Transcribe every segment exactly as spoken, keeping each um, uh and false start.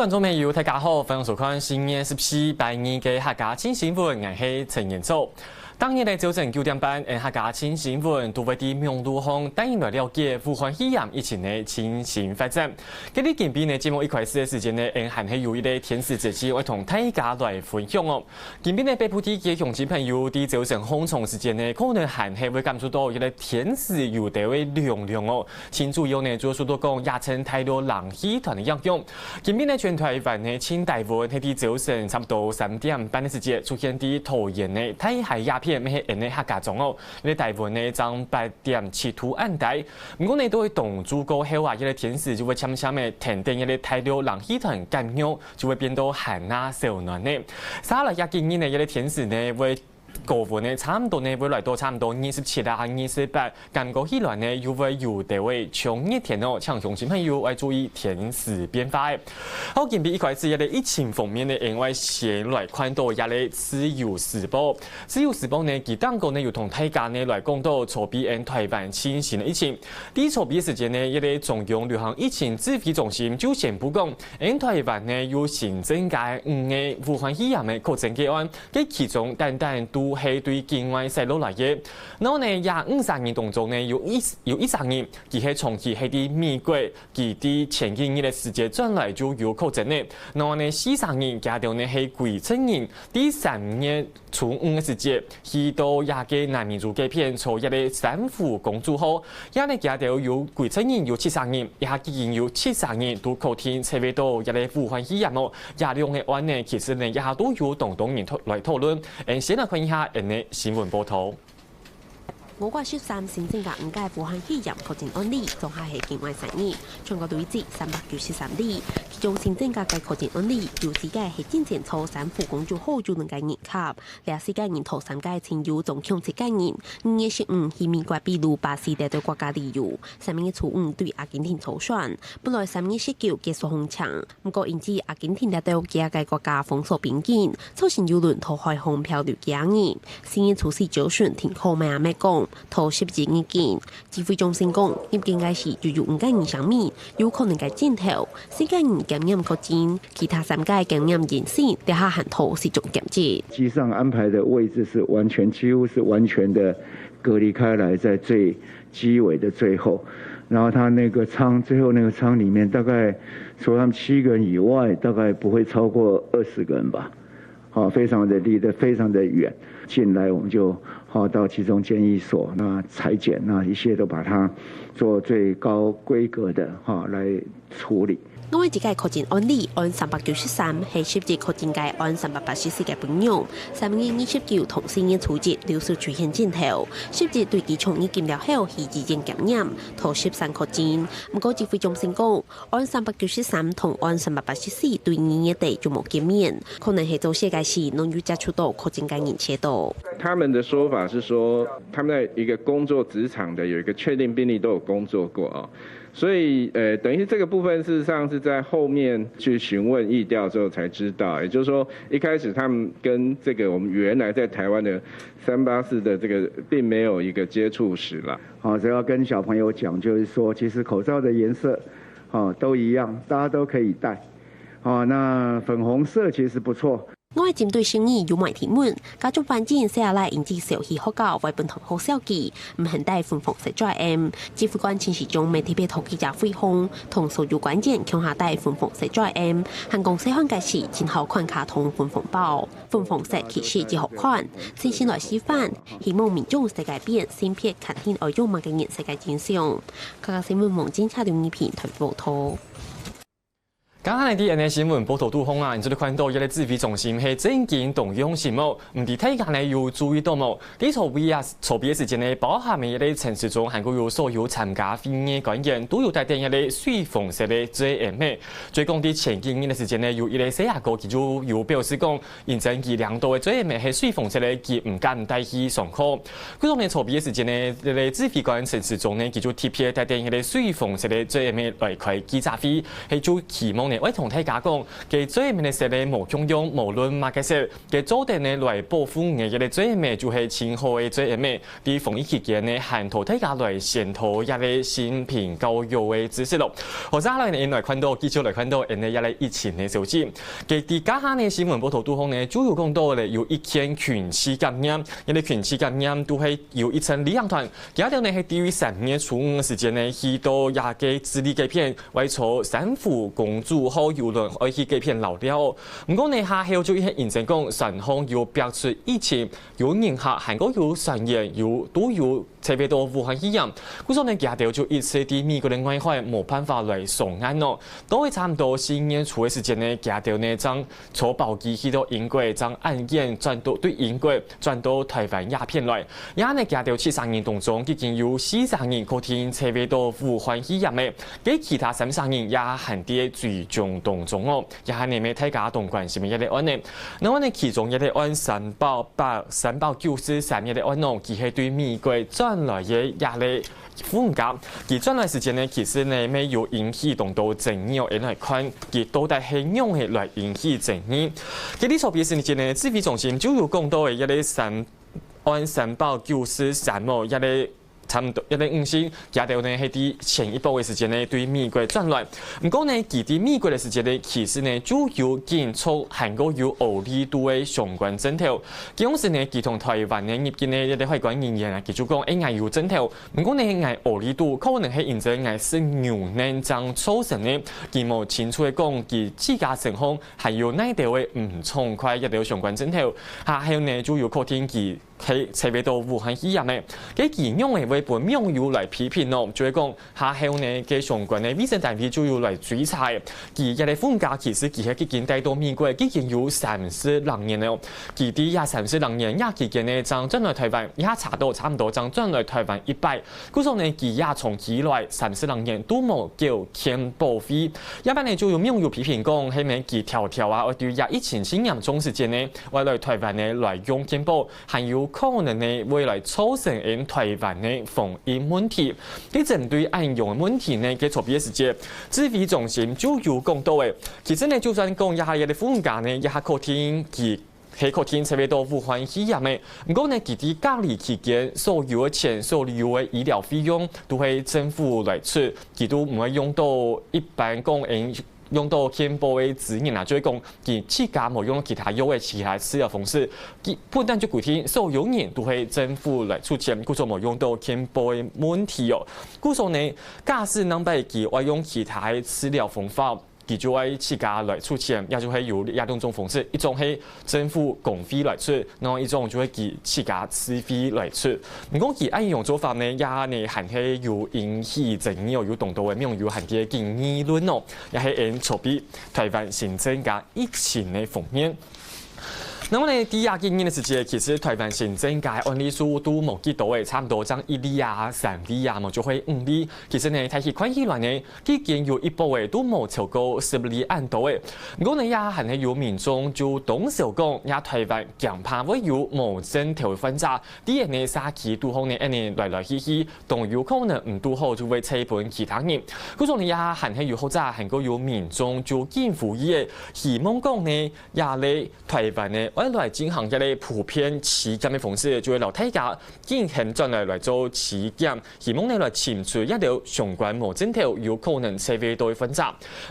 觀眾朋友，大家好，歡迎收看四月十四拜二个客家新新聞，𠊎係陳彥祖。當日个朝晨九點半，𠊎客家新新聞都會在網路項帶你來了解武漢肺炎疫情个最新發展。今日今晡日節目一開始个時間呢，𠊎還係有一個天時資訊愛同大家來分享哦。今晡日北部地區个鄉親朋友，在朝晨䟘床時間呢，可能還係會感受到一個天時有兜仔涼涼哦。 盡主要呢，就受到講這陣大陸冷氣團个影響。今晡日呢，全臺灣呢盡低溫，係在朝晨差不多三點半个時節出現在桃園个大溪這片，乜係𠊎客家庄哦。這低溫呢正八點七度恁低。毋過呢，到當晝過後啊，這個天時就會漸漸仔跈等這個大陸冷氣團減弱，就會變到還較燒暖呢。續來這幾日呢，這個天時呢會 高溫呢，差毋多呢會來到差毋多二十七啊、二十八，感覺起來呢又會有兜仔像熱天哦，請鄉親朋友愛注意天時變化个。好，今晡日一開始，這個疫情方面呢，𠊎愛先來看到這個自由時報。自由時報呢，佢當中呢有同大家呢來講到昨晡𠊎台灣最新个疫情。在昨晡時間呢，這個中央流行疫情指揮中心就宣布講，𠊎台灣呢有新增加五個武漢肺炎个確診個案， 該其中單單都係對境外徙落來个。然後呢，這五儕人當中呢，有一，有一儕人，佢係長期係在美國，佢在前幾日个時節轉來就有確診呢。然後呢，四儕人，佢兜呢係歸責人，在三月初五个時節，去到這個南美洲該片坐這個珊瑚公主號， 這呢，佢兜有歸責人有七儕人，這下既經有七儕人都確定測試到這個武漢肺炎哦。這兩個案呢，其實呢，這下都有當多人討，來討論。𠊎先來看一下𠊎个新聞報導。五月十三新增加五個武漢肺炎確診案例，總下係境外徙入，全國累積三百九十三例。其中新增加个確診案例，有四個係進前坐珊瑚公主號就兩個人客，這四個人頭三個親友總共七個人。 二月十五去美國、秘魯、巴西等等國家旅遊，三月初五對阿根廷坐船，本來三月十九結束航程，毋過因為阿根廷等等幾個國家封鎖邊境，造成郵輪在海上漂流幾日。四月初四朝晨停靠邁阿密港，到十一入境。指揮中心講，入境个時就有五個人生病，有可能个症頭，四個人感染確診，其他三個感染陰性，這下還在集中檢疫。機上安排的位置是完全，幾乎是完全的隔離開來，在最機尾的最後。然後他那個艙，最後那個艙裡面大概除了他們七個人以外，大概不會超過二十個人吧。好，非常的離得非常的遠。進來我們就，好，到集中檢疫所，那採檢，那一切都把它做最高規格的，好，來處理。另外一個確診案例，案三百九十三，係十一確診个案三百八十四个分院，三月二十九同四月初一陸續出現症頭，十一對機場入境了後，去醫院檢驗，到十三確診。毋過指揮中心講，案三百九十三同案三百八十四對二月底就無見面，可能係做事个時，攏有接觸到確診个人較多。他們的說法是說，他們在一個工作職場的有一個確定病例都有工作過啊。 所以，呃，等於是這個部分事實上是在後面去詢問疫調之後才知道，也就是說，一開始他們跟這個我們原來在台灣的三八四的這個並沒有一個接觸史啦。好，所以要跟小朋友講，就是說，其實口罩的顏色，好，都一樣，大家都可以戴。好，那粉紅色其實不錯。 另外針對生理有媒體問，家中環境細阿倈因為小學學校會分同學校寄，毋肯戴分防式嘴掩。指揮官陳時中乜特別同記者會後，同所有官員共下戴分防式嘴掩，還講細漢个時盡好看卡通分防包。分防式其實只好看，親身來示範，希望民眾識改變性別肯定愛用麼个顏色个印象。客家新聞網記者劉怡萍台北報導。 剛剛呢，在𠊎个新聞報導肚項啊，你就看到一個指揮中心係正經當用心哦，毋知大家呢有注意到無？在昨晡啊，昨晡个時間呢，包含个一個陳時中，還過有所有參加會議个官員，都有戴等一個水紅色个嘴掩仔。所以講，在前幾日个時間呢，有一個細阿哥佢就有表示講， 因為佢領到个嘴掩仔係水紅色个，佢毋敢戴去上課。故所呢，昨晡个時間呢，這個指揮官陳時中呢，佢就特別戴等這個水紅色个嘴掩仔來開記者會，係就希望呢，愛同大家講，該嘴仔呢色呢無共樣，無論麼个色，該做得呢來保護你个嘴仔，就係盡好个嘴仔。在防疫期間呢，還同大家來宣導這個性平教育个知識咯。好，接下來呢，來看到，繼續來看到，𫣆个這個疫情个消息。該在這下呢，新聞報導肚項呢，就有講到咧，有一件群聚感染，這個群聚感染都係有一層旅行團，佢兜呢係在於三月初五个時間呢，去到這個智利該片， 會坐珊瑚公主號遊輪愛去該片遶尞。毋過呢，下後就因為認真講，船項有爆出疫情，有人客還過有船員有都有測試到武漢肺炎，故所呢，佢兜就一直在美國个外海無辦法來上岸咯。到差毋多四月初个時間呢，佢兜呢正坐包機去到英國，正恁遠轉到對英國轉到台灣這片來。這下呢，佢兜七十人當中，已經有四十人確定測試到武漢肺炎个。 該其他三十人也還在追蹤當中哦，這下呢乜大家當關心个這個案呢。另外呢，其中一個案三百八、三百九十三這個案哦，佢係對美國轉來个這個婦人家。佢轉來時間呢，其實呢乜有引起當多爭議哦，𫣆來看佢到底係仰仔來引起爭議。該在這片時間呢，指揮中心就有講到个這個三、案三百九十三哦，這個 差毋多一個女性，佢兜呢係在前一波个時間呢對美國轉來。毋過呢，佢在美國个時間呢，其實呢就有檢出還過有奧利度个相關症頭。當時呢，佢同台灣呢入境个一個海關人員啊，佢就講：「欸，𠊎有症頭，毋過呢，𠊎奧利度可能係因為𠊎食牛奶正造成个。」佢無清楚个講佢自家身項還有哪兜个毋暢快一兜相關症頭。下後呢，就有確定佢 係測試到武漢肺炎个。該佢仰仔會分網友來批評呢？就係講，下後呢，該相關个衛生單位就有來追查个。佢這個婦人家其實佢係已經戴到美國，已經有三十零年了。佢在這三十零年這期間呢，正轉來台灣，這下查到差毋多正轉來台灣一擺。故所呢，佢這長期來三十零年都無繳健保費。這擺呢，就有網友批評講，係毋係佢挑挑啊，愛對這疫情盡嚴重時間呢，愛來台灣呢來用健保， 還有可能呢會來造成𫣆台灣个防疫問題。在針對恁樣个問題呢，該昨晡个時節，指揮中心就有講到个，其實呢，就算講這下个婦人家呢，這下確定佢係確定測試到武漢肺炎个，毋過呢，佢在隔離期間所有个錢、所有个醫療費用都係政府來出，佢都毋會用到一般講𫣆 用到健保个資源啊，就係講佢自家無用其他藥个其他治療方式，佢本來就規定所有人都係政府來出錢，故所無用到健保个問題哦。故所呢，假使若擺佢愛用其他个治療方法，佢就愛自家來出錢，也就係有這兩種方式，一種係政府公費來出， 然後一種就係佢自家自費來出。毋過佢恁樣做法呢，也呢還係有引起爭議哦，有當多个網友還在緊議論哦，也係𫣆昨晡台灣新增加疫情个方面。那麼呢，在這幾日个時節，其實台灣新增加个案例數都無幾多个，差毋多正一例啊、三例啊，無就係五例。其實呢，大體看起來呢，已經有一波个都無超過十例恁多个。毋過呢，也還係有民眾就當愁講，這台灣 驚怕會有無症頭个患者，在𫣆个社區肚項呢，恁樣來來去去，當有可能毋堵好就會傳分其他人。故所呢，也還係有學者還過有民眾就緊呼籲个，希望講呢，這個台灣呢，愛來進行一個普遍篩檢个方式，就會摎大家緊行轉來來做篩檢。 希望呢來尋出這兜相關無症頭有可能測試到个患者。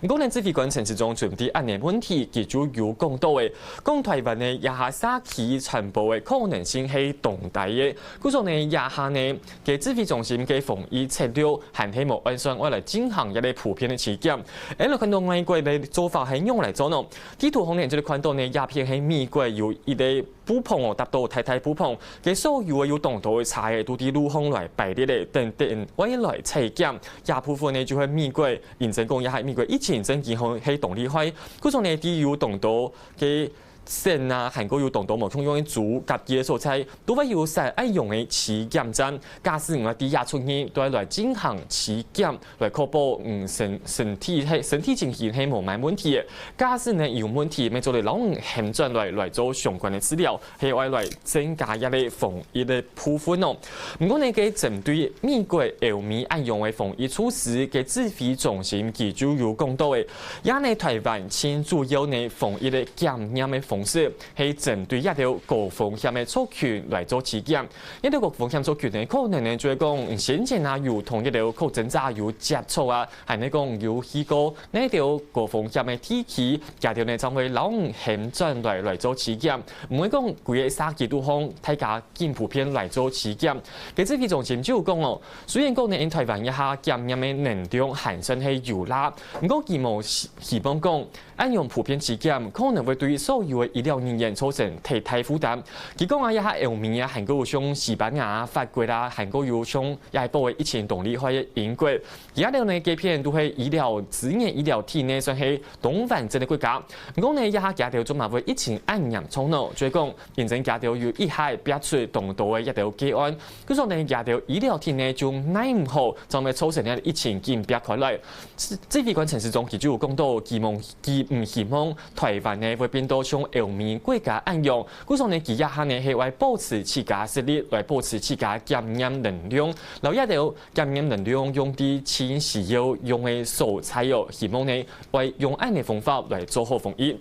毋過呢，指揮官陳時中就毋知恁樣問題，佢就有講到个，講台灣呢，這下社區傳播个可能性係當低个。故所呢，這下呢，該指揮中心个防疫策略還係無按算愛來進行這個普遍个篩檢。𫣆來看到外國个做法係仰來做呢？在圖項呢，就係看到呢，這片係美國有一個 布棚哦，搭到大大布棚，該所有个有當多个車仔都在路項來排列咧，等等愛來採檢。這部分呢，就係美國，認真講，這下美國疫情正經吼係當厲害。故所呢，在有當多个省啊，還過有當多無共樣个州佮个所在，都會有設恁樣个體檢站，假使你愛在這出入，都愛來進行體檢，來確保嗯身身體係身體情形係無麼問題个。假使呢有問題，乜做得摎你喊轉來來做相關个治療，係愛來增加這个防疫个部分哦。毋過呢，該針對美國、歐美恁樣个防疫措施，該指揮中心佢就有講到个，這呢台灣盡主要呢防疫个檢驗个方式， 係針對這兜高風險个族群來做體檢。這兜高風險族群呢，可能呢就係講先前啊有同這兜確診者有接觸啊，還係講有去過這兜高風險个地區，這兜呢正會摎你喊轉來來做體檢。毋會講歸個社區肚項，大家緊普遍來做體檢。該指揮中心就有講哦，雖然講呢，𫣆台灣這下檢驗个能量還算係有啦，毋過佢無希希望講 恁樣普遍體檢可能會對所有个醫療人員造成忒大負擔。佢講啊，這下歐美啊，還過有像西班牙啊、法國啊，還過有像這下爆个疫情當厲害个英國，佢這兜呢，該片都係醫療資源、醫療體系算係當完整个國家。毋過呢，這下佢兜做麼會疫情恁嚴重呢？就係講，因為佢兜有一下逼出當多个這兜個案，故所呢，佢兜醫療體系就奈毋何，正會造成這疫情緊逼開來。 指揮官陳時中佢就有講到，希望佢毋希望台灣呢會變到像歐美國家恁樣，故所呢佢這下呢係愛保持自家實力，來保持自家檢驗能量，摎這兜檢驗能量用在盡需要用个所在哦，希望呢愛用恁个方法來做好防疫。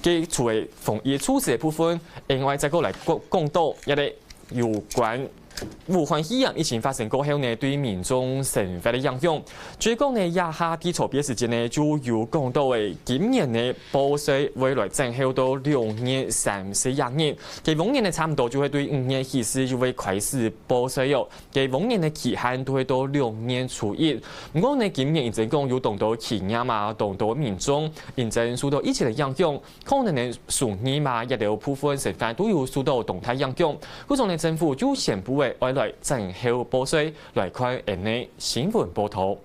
該除了防疫措施个部分，另外再過來講講到這个有關 武漢肺炎疫情發生過後呢，對民眾生活个影響。就係講呢，這下在昨晡時間呢，就有講到个，今年呢，報稅會來延後到六月三十一日。該往年呢，差毋多就會對五月起始就會開始報稅哦。該往年个期限都會到六月初一。毋過呢，今年因為講有當多企業嘛，當多民眾因為受到疫情个影響， 可能呢收入嘛，這兜部分生活都有受到當大影響。故所呢，政府就宣布个，愛來延後報稅，來看𫣆个新聞報導。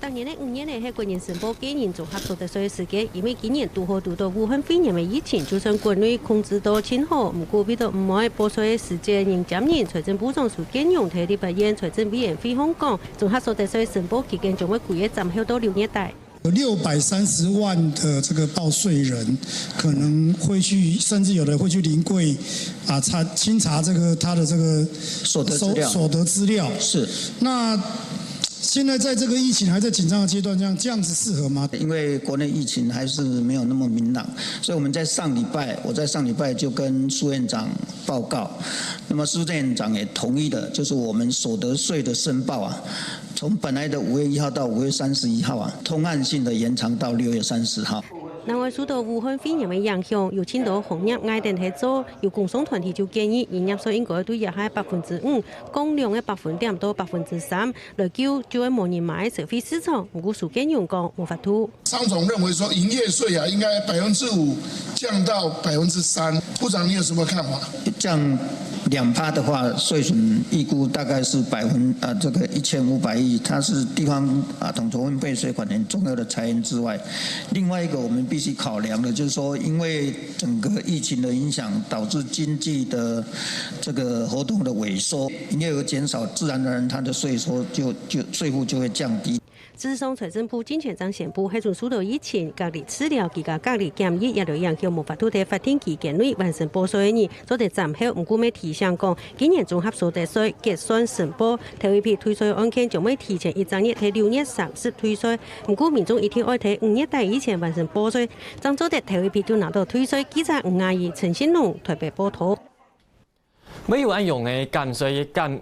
逐年个五月呢，係個人申報個人綜合所得稅个時間，因為今年堵好堵著武漢肺炎个疫情，就算國內控制到盡好，毋過為著毋愛報稅个時節，人接人，財政部長蘇建榮在立法院財政委員會項講，綜合所得稅申報期間將會歸個延後到六月底。 有六百三十萬的這個報稅人，可能會去，甚至有的會去臨櫃啊，查，清查這個他的這個所得資料。所，所得資料。是。那現在在這個疫情還在緊張的階段，這樣，這樣子適合嗎？因為國內疫情還是沒有那麼明朗，所以我們在上禮拜，我在上禮拜就跟蘇院長報告，那麼蘇院長也同意的，就是我們所得稅的申報啊， 從本來的五月一號到五月三十一號啊，通案性的延長到六月三十號。另外，受到武漢肺炎个影響，有盡多行業礙等忒做，有工商團體就建議，營業稅應該對這下百分之五，降兩個百分點到百分之三，來救就會無人買个消費市場。毋過蘇建榮講，無法度。商總認為說，營業稅啊，應該百分之五降到百分之三。部長，你有什麼看法？降兩趴的話，稅損預估大概是百分，呃，這個一千五百億，它是地方，啊，統籌分配稅款很重要的財源之外。另外一個我們必須考量的，就是說，因為整個疫情的影響，導致經濟的這個活動的萎縮，營業額減少，自然而然它的稅收就，就，稅負就會降低。 事實上，財政部進前正宣布，係準受到疫情隔離治療、居家隔離檢疫這兜影響，無法度在法定期間內完成報稅个人，做得延後。毋過乜提醒講，今年綜合所得稅結算申報頭一批退稅案件將會提前一隻月，在六月三十退稅。毋過民眾一定愛在五月底以前完成報稅，正做得頭一批就拿到退稅。記者吳雅怡、陳信龍台北報導。 會有恁樣个減稅減，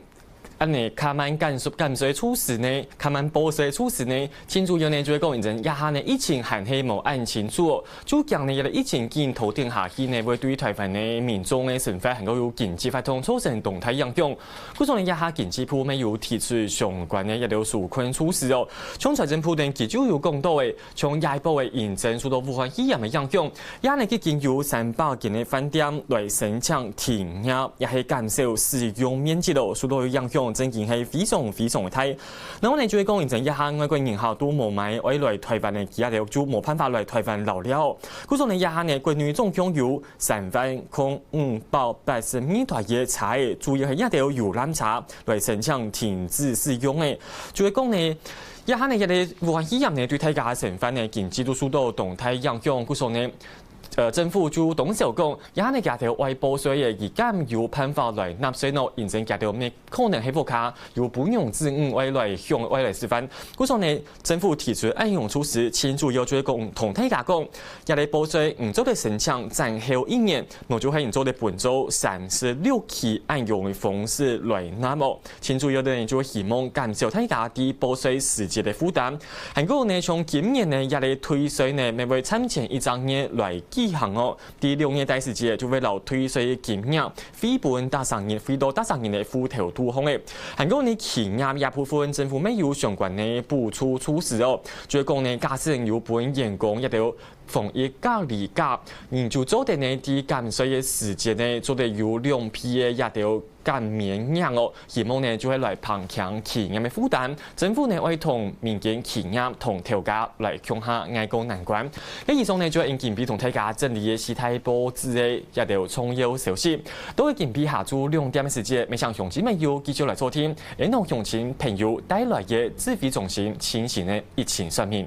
恁呢較慢減稅減稅措施呢，較慢報稅措施呢，盡主要呢就係講，因為這下呢疫情還係無恁清楚哦，就驚呢這个疫情緊拖等下去呢，會對台灣个民眾个生活還過有經濟活動造成當大影響。故所呢，這下經濟部乜有提出相關个一條紓困措施哦，像財政部等佢就有講到个， 像這一波个疫情受到武漢肺炎个影響，也呢已經有三百間个飯店來申請停業，也係減少使用面積咯，受到影響真經係非常非常个大。然後呢，就係講，因為這下外國人客都無買，愛來臺灣个，佢兜就無辦法來臺灣遶尞。故所呢，這下呢，國內總共有三萬空五百八十二台个車仔，主要係這兜遊覽車來申請停止使用个。就係講呢，這下呢，這个武漢肺炎呢，對大家个生活呢，經濟都受到當大影響。故所呢，呃，政府就當想講，這下呢，佢兜愛報稅个，佢敢有辦法來納稅呢？因為佢兜乜可能係屋下有餔娘子女愛來享，愛來食飯。故所呢，政府提出恁樣措施，盡主要就係講同大家講，這个報稅毋做得申請，延後一年，無就係你做得分做三十六期恁樣个方式來納哦。盡主要个呢，就希望減少大家對報稅時節个負擔。還過呢，像今年呢，這个退稅呢，乜會參前一隻月來舉行哦。 第六月底時節就會摎退稅金額匯分逐儕人，匯到逐儕人个戶頭肚項个。還過呢，企業這部分政府乜有相關个補助措施哦。就係講呢，假使有分員工這兜防疫隔離假，你就做得呢，在減稅个時節呢，做得有兩倍个這兜 減免額哦。希望呢就係來減輕企業个負擔，政府呢愛同民間企業同頭家來共下挨過難關。該以上呢就係今晡日同大家整理个四大報紙个這兜重要消息。到今晡日下晝兩點个時節，每場詳細乜有繼續來收聽，𠊎同鄉親朋友帶來个指揮中心最新个疫情說明。